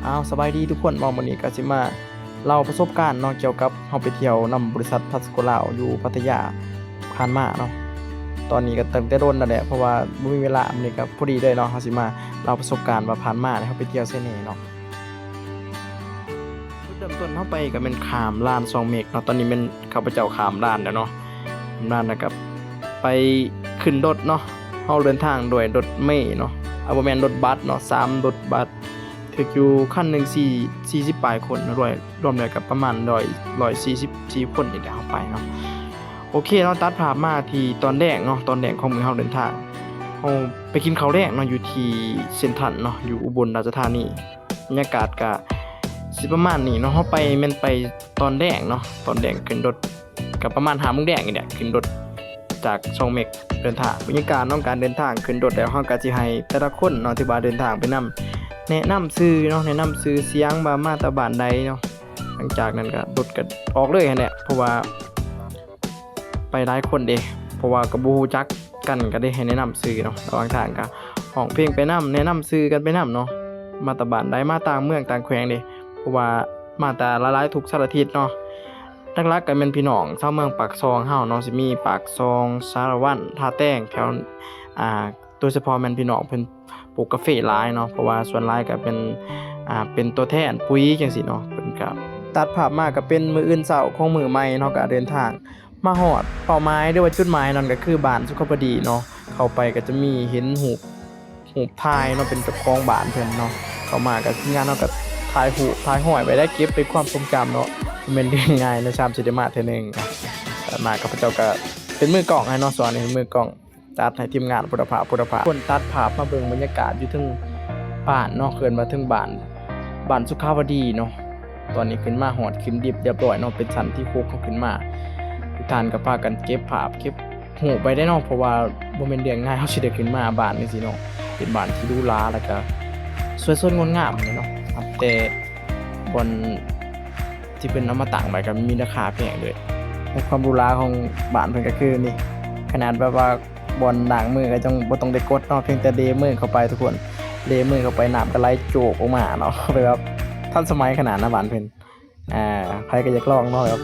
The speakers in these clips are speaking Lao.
ອ້າວ ສະບາຍດີທຸກຄົນເນາະ, ມື້ນີ້ກໍຊິມາເລົ່າປະສົບການເນາະ ກ່ຽວກັບເຮົາໄປທ່ຽວນຳບໍລິສັດ Pasco ລາວ ຢູ່ພັດທະຍາຜ່ານມາເນາະ. ຕອນນີ້ກໍຕັ້ງແຕ່ດົນແລ້ວແຫຼະ ເພາະວ່າບໍ່ມີເວລາ, ມື້ນີ້ກໍພໍດີເລີຍເນາະ, ເຮົາຊິມາເລົ່າປະສົບການວ່າຜ່ານມາເຮົາໄປທ່ຽວໃສແດ່ເນາະ. ຈຸດເລີ່ມຕົ້ນເຮົາໄປກໍແມ່ນຂ້າມລານສອງເມັກເນາະ, ຕອນນີ້ແມ່ນຂ້າພະເຈົ້າຂ້າມລານແລ້ວເນາະ, ຂ້າມລານແລ້ວກໍໄປຂຶ້ນລົດເນາະ. ເຮົາເດີນທາງດ້ວຍລົດເມເນາະ, ອາ ບໍ່ແມ່ນ ລົດບັສເນາະ, ສາມລົດບັສ ຖືກຢູ່ຄັນໜຶ່ງສີ່ ສີ່ສິບປາຍຄົນເນາະ, ລວມ ລວມແລ້ວກໍປະມານຮ້ອຍ ຮ້ອຍສີ່ສິບສີ່ຄົນນີ້ແຫຼະເຮົາໄປເນາະ. ໂອເຄເນາະ, ຕັດພາບມາທີ່ຕອນແລງເນາະ, ຕອນແລງຂອງມື້ເຮົາເດີນທາງ, ເຮົາໄປກິນເຂົ້າແລງເນາະ ຢູ່ທີ່ເຊັນທຣັນເນາະ ຢູ່ອຸບົນລາຊະທານີ. ບັນຍາກາດກະຊິປະມານນີ້ເນາະ, ເຮົາໄປແມ່ນໄປຕອນແລງເນາະ, ຕອນແລງຂຶ້ນລົດ ກໍປະມານຫ້າໂມງແລງນີ້ແຫຼະ ຂຶ້ນລົດຈາກສອງເມັກເດີນທາງ. ບັນຍາກາດຂອງການເດີນທາງ ຂຶ້ນລົດແລ້ວ ເຮົາກໍຊິໃຫ້ແຕ່ລະຄົນເນາະ ທີ່ວ່າເດີນທາງໄປນຳ ແນະນຳຊື່ເນາະ, ແນະນຳຊື່ສຽງວ່າມາແຕ່ບ້ານໃດເນາະ. ຫຼັງຈາກນັ້ນກໍລົດກໍອອກເລີຍຫັ້ນແຫຼະ ເພາະວ່າໄປຫຼາຍຄົນເດ້, ເພາະວ່າກໍບໍ່ຮູ້ຈັກກັນ ກໍໄດ້ໃຫ້ແນະນຳຊື່ເນາະ. ລະຫວ່າງທາງກໍຮ້ອງເພງໄປນຳ ແນະນຳຊື່ກັນໄປນຳເນາະ, ມາແຕ່ບ້ານໃດ ມາຕ່າງເມືອງຕ່າງແຂວງເດ້, ເພາະວ່າມາແຕ່ຫຼາຍໆທຸກສາລະທິດເນາະ. ຫຼັກໆກໍແມ່ນພີ່ນ້ອງຊາວເມືອງປາກຊ່ອງເຮົາເນາະ, ຊິມີປາກຊ່ອງ, ສາລະວັນ, ທ່າແຕງ ແຖວ ອ່າ ໂດຍສະເພາະແມ່ນພີ່ນ້ອງເພິ່ນປູກກາເຟຫຼາຍເນາະ, ເພາະວ່າສ່ວນຫຼາຍກໍເປັນ ອ່າ ເປັນຕົວແທນປຸ໋ຍຈັ່ງຊີ້ເນາະ. ເພິ່ນກໍຕັດພາບມາກໍເປັນມື້ອື່ນເຊົ້າຂອງມື້ໃໝ່ເນາະ, ກໍເດີນທາງມາຮອດເປົ້າໝາຍ ຫຼືວ່າຈຸດໝາຍນັ້ນກໍຄືບ້ານສຸຂາວະດີເນາະ. ເຂົ້າໄປກໍຈະມີເຫັນຮູບ ຮູບຖ່າຍເນາະ ເປັນເຈົ້າຂອງບ້ານເພິ່ນເນາະ. ເຂົ້າມາກໍທີມງານເຮົາກໍຖ່າຍຮູບຖ່າຍຮອຍໄວ້ໄດ້ ເກັບເປັນຄວາມຊົງຈຳເນາະ, ບໍ່ແມ່ນເລື່ອງງ່າຍນະ ຊ້ຳຊິໄດ້ມາເທື່ອໜຶ່ງ. ມາຂ້າພະເຈົ້າກໍເປັນມືກ້ອງໃຫ້ເນາະ, ສ່ວນນີ້ເປັນມືກ້ອງ ຈັດໃຫ້ທີມງານພຸດທະພາບ ພຸດທະພາບ ຄົນຕັດພາບມາເບິ່ງບັນຍາກາດຢູ່ເທິງບ້ານເນາະ, ເອີ້ນວ່າເທິງບ້ານ ບ້ານສຸຂາວະດີເນາະ. ຕອນນີ້ຂຶ້ນມາຮອດ ຂຶ້ນລິບລຽບຮ້ອຍເນາະ, ເປັນຊັ້ນທີຫົກເຮົາຂຶ້ນມາ. ທຸກທ່ານກໍພາກັນເກັບພາບເກັບ ຮູ້ໄປໄດ້ເນາະ, ເພາະວ່າບໍ່ແມ່ນເລື່ອງງ່າຍ ເຮົາຊິໄດ້ຂຶ້ນມາບ້ານຈັ່ງຊີ້ເນາະ. ເປັນບ້ານທີ່ຫຼູຫຼາ ແລ້ວກະສວຍສົດງົດງາມເລີຍເນາະ, ນັບແຕ່ບ່ອນທີ່ເພິ່ນເອົາມາຕັ້ງໄວ້ກໍມີລາຄາແພງເລີຍ. ໃນຄວາມຫຼູຫຼາຂອງບ້ານເພິ່ນກໍຄືນີ້, ຂະໜາດແບບວ່າບ່ອນລ້າງມືກໍຍັງບໍ່ຕ້ອງໄດ້ກົດເນາະ, ພຽງແຕ່ເລມືເຂົ້າໄປທຸກຄົນ, ເລມືເຂົ້າໄປ ນ້ຳກໍໄຫຼໂຈກອອກມາເນາະ, ແບບວ່າທັນສະໄໝຂະໜາດນະບ້ານເພິ່ນ. ອ່າ ໃຜກໍຢາກລອງເນາະ, ແບບ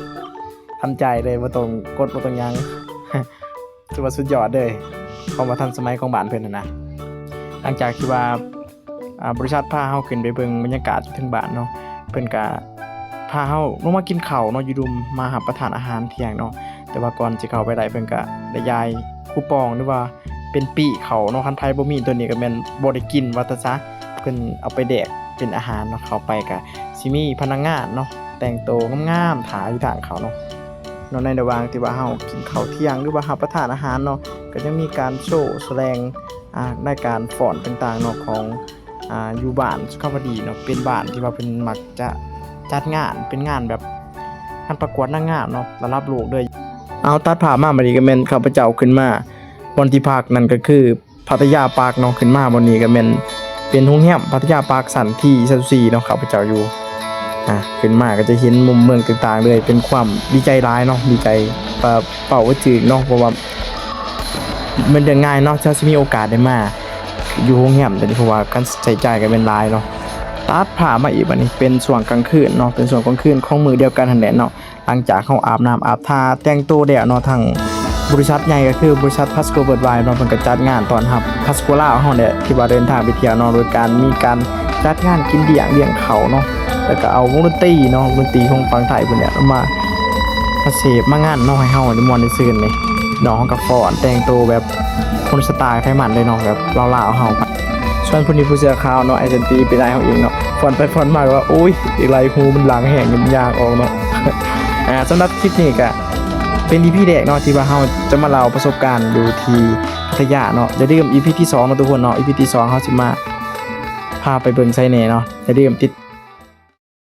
ທັນໃຈເລີຍ ບໍ່ຕ້ອງກົດ ບໍ່ຕ້ອງຫຍັງ. ຖືວ່າສຸດຍອດເລີຍ ຄວາມວ່າທັນສະໄໝຂອງບ້ານເພິ່ນຫັ້ນນະ. ຫຼັງຈາກທີ່ວ່າ ອ່າ ບໍລິສັດພາເຮົາຂຶ້ນໄປເບິ່ງບັນຍາກາດຢູ່ເທິງບ້ານເນາະ, ເພິ່ນກະພາເຮົາລົງມາກິນເຂົ້າເນາະ ຢູ່ລຸ່ມ, ມາຮັບປະທານອາຫານທ່ຽງເນາະ. ແຕ່ວ່າກ່ອນຊິເຂົ້າໄປໄດ້ ເພິ່ນກະໄດ້ຢາຍຄູປອງ ຫຼືວ່າເປັນປີ້ເຂົ້າເນາະ, ຄັນໃຜບໍ່ມີໂຕນີ້ກໍແມ່ນບໍ່ໄດ້ກິນວ່າຊັ້ນຊະ. ເພິ່ນເອົາໄປແລກເປັນອາຫານເນາະ, ເຂົ້າໄປກະຊິມີພະນັກງານເນາະ ແຕ່ງໂຕງາມໆຖ້າຢູ່ທາງເຂົ້າເນາະ. ເນາະ ໃນລະຫວ່າງທີ່ວ່າເຮົາກິນເຂົ້າທ່ຽງ ຫຼືວ່າຮັບປະທານອາຫານເນາະ, ກໍຍັງມີການໂຊສະແດງ ອ່າ ລາຍການຟ້ອນຕ່າງໆເນາະ ຂອງ ອ່າ ຢູ່ບ້ານສຸຂາວະດີເນາະ, ເປັນບ້ານທີ່ວ່າເພິ່ນມັກຈະຈັດງານ ເປັນງານແບບງານປະກວດນາງງາມເນາະ ລະດັບໂລກເລີຍ. ເອົາ ຕັດພາບມາບັດນີ້ກໍແມ່ນຂ້າພະເຈົ້າຂຶ້ນມາບ່ອນທີ່ພັກ ນັ້ນກໍຄື ພັດທະຍາປາກເນາະ. ຂຶ້ນມາບ່ອນນີ້ກໍແມ່ນເປັນໂຮງແຮມພັດທະຍາປາກຊັ້ນທີຊາວສີ່ເນາະ, ຂ້າພະເຈົ້າຢູ່ ອ່າ ຂຶ້ນມາກໍຈະເຫັນມຸມເມືອງຕ່າງໆເລີຍ, ເປັນຄວາມດີໃຈຫຼາຍເນາະ, ດີໃຈ ເອີ ເວົ້າບໍ່ຖືກເນາະ, ເພາະວ່າແມ່ນເລື່ອງງ່າຍເນາະ ທີ່ເຮົາຊິມີໂອກາດໄດ້ມາຢູ່ໂຮງແຮມໂຕນີ້, ເພາະວ່າການໃຊ້ຈ່າຍກໍແມ່ນຫຼາຍເນາະ. ຕັດພາບມາອີກບັດນີ້ ເປັນຊ່ວງກາງຄືນເນາະ, ເປັນຊ່ວງກາງຄືນຂອງມື້ດຽວກັນຫັ້ນແຫຼະເນາະ. ຫຼັງຈາກເຮົາອາບນ້ຳອາບທ່າແຕ່ງໂຕແລ້ວເນາະ, ທາງບໍລິສັດໃຫຍ່ກໍຄືບໍລິສັດ Pasco Worldwide ເນາະ, ເພິ່ນກໍຈັດງານຕ້ອນຮັບ Pasco ລາວເຮົາແຫຼະ ທີ່ວ່າເດີນທາງໄປທ່ຽວເນາະ, ໂດຍການມີການຈັດງານກິນລ້ຽງ ລ້ຽງເຂົ້າເນາະ, ແລ້ວກໍເອົາວົງດົນຕີເນາະ, ວົງດົນຕີຂອງຝັ່ງໄທພຸ້ນແຫຼະ ມາ ມາເສບມາງັນເນາະ ໃຫ້ເຮົາໄດ້ມ່ວນໄດ້ຊື່ນເດ້. ນ້ອງເຮົາກໍຟ້ອນແຕ່ງໂຕແບບຄົນສະໄຕລ໌ໄທມັນເລີຍເນາະ, ແບບລາວໆເຮົາ. ສ່ວນຜູ້ນີ້ ຜູ້ເສື້ອຂາວເນາະ ໄອ້ສັນຕີ ເປັນອ້າຍເຮົາເອງເນາະ, ຟ້ອນໄປຟ້ອນມາກໍວ່າ ໂອ້ຍ ອີກຫຼາຍຫູມັນຫຼັງແຮງ ມັນຍາກອອກເນາະ. ອ່າ ສຳລັບຄລິບນີ້ກະເປັນອີພີແລກເນາະ ທີ່ວ່າເຮົາຈະມາເລົ່າປະສົບການຢູ່ທີ່ພັດທະຍາເນາະ. ຢ່າລືມອີພີທີສອງເນາະທຸກຄົນເນາະ, ອີພີທີສອງເຮົາຊິມາພາໄປເບິ່ງໃສແດ່ເນາະ. ຢ່າລືມຕິດ